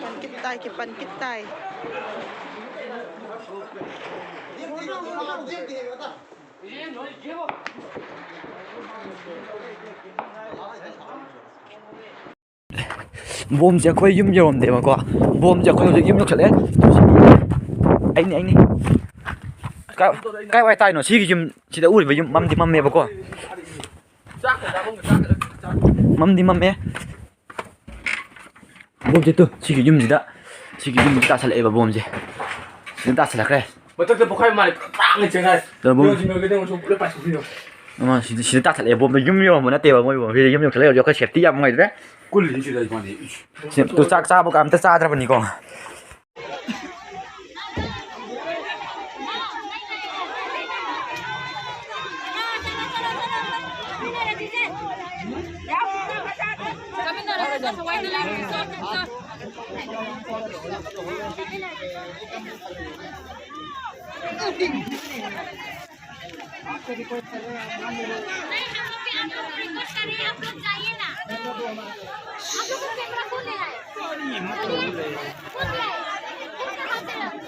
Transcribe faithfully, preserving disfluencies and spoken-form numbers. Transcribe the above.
ꯄꯟ ꯀꯤꯠ ꯇꯥꯏ, ꯀꯤ ꯄꯟ ꯀꯤꯠ ꯇꯥꯏ꯫ ꯕꯣꯝꯁꯦ ꯑꯩꯈꯣꯏ ꯌꯨꯝ ꯌꯧꯔꯝꯗꯦꯕꯀꯣ꯫ ꯕꯣꯝꯁꯦ ꯑꯩꯈꯣꯏ ꯍꯧꯖꯤꯛ ꯌꯨꯝ ꯌꯧꯁꯜꯂꯛꯑꯦ꯫ ꯑꯩꯅꯤ, ꯑꯩꯅꯤ꯫ ꯀꯥꯏ, ꯀꯥꯏ ꯋꯥꯏ ꯇꯥꯏꯅꯣ? ꯁꯤꯒꯤ ꯌꯨꯝ, ꯁꯤꯗ ꯎꯔꯤꯕ ꯌꯨꯝ ꯃꯝꯗꯤ ꯃꯝꯃꯦꯕꯀꯣ꯫ ꯃꯝꯗꯤ ꯃꯝꯃꯦ꯫ ꯕꯣꯝꯁꯦ ꯇꯨ, ꯁꯤꯒꯤ ꯌꯨꯝꯁꯤꯗ, ꯁꯤꯒꯤ ꯌꯨꯝꯁꯤꯗ ꯇꯥꯁꯜꯂꯛꯑꯦꯕ ꯕꯣꯝꯁꯦ꯫ ꯁꯤꯗ ꯇꯥꯁꯜꯂꯛꯈ꯭ꯔꯦ꯫ ꯃꯊꯛꯇ ꯄꯣꯛꯈꯥꯏ ꯃꯥꯜꯂꯦ, ꯄꯨꯔꯥ ꯇꯥꯡꯅ ꯆꯦꯟꯈꯥꯏ꯫ ꯑꯗꯣ ꯕꯣꯝ ꯌꯣꯡꯁꯤꯡ ꯑꯣꯏꯒꯗꯤ ꯑꯃꯨꯛꯁꯨ ꯂꯣꯏ ꯄꯥꯏꯊꯣꯛꯄꯤꯌꯣ꯫ ꯑꯃ ꯁꯤꯗ, ꯁꯤꯗ ꯇꯥꯁꯜꯂꯛꯑꯦ ꯕꯣꯝꯗꯣ꯫ ꯌꯨꯝ ꯌꯧꯔꯝꯕ ꯅꯠꯇꯦꯕ ꯃꯣꯏ ꯕꯣꯝ꯫ ꯁꯤꯗ ꯌꯨꯝ ꯌꯧꯁꯜꯂꯛꯑꯦ ꯍꯧꯖꯤꯛ ꯑꯩꯈꯣꯏ ꯁꯦꯐꯇꯤ ꯌꯥꯝ ꯅꯨꯡꯉꯥꯏꯇ꯭ꯔꯦ꯫ ꯀꯨꯜꯂꯤꯅꯤ ꯁꯤꯗ ꯏꯕꯥꯅꯤ꯫ ꯏꯁ꯫ ꯁꯤ, ꯇꯨ ꯆꯥꯛ ꯆꯥꯕꯒ ꯑꯝꯇ ꯆꯥꯗ꯭ꯔꯕꯅꯤꯀꯣ꯫ नहीं, हम लोग भी, हम लोग भी रिक्वेस्ट कर रहे हैं, आप लोग जाइए ना। आप लोग का कैमरा कौन ले आए? कौन ले आए? कौन कहाँ से लाए?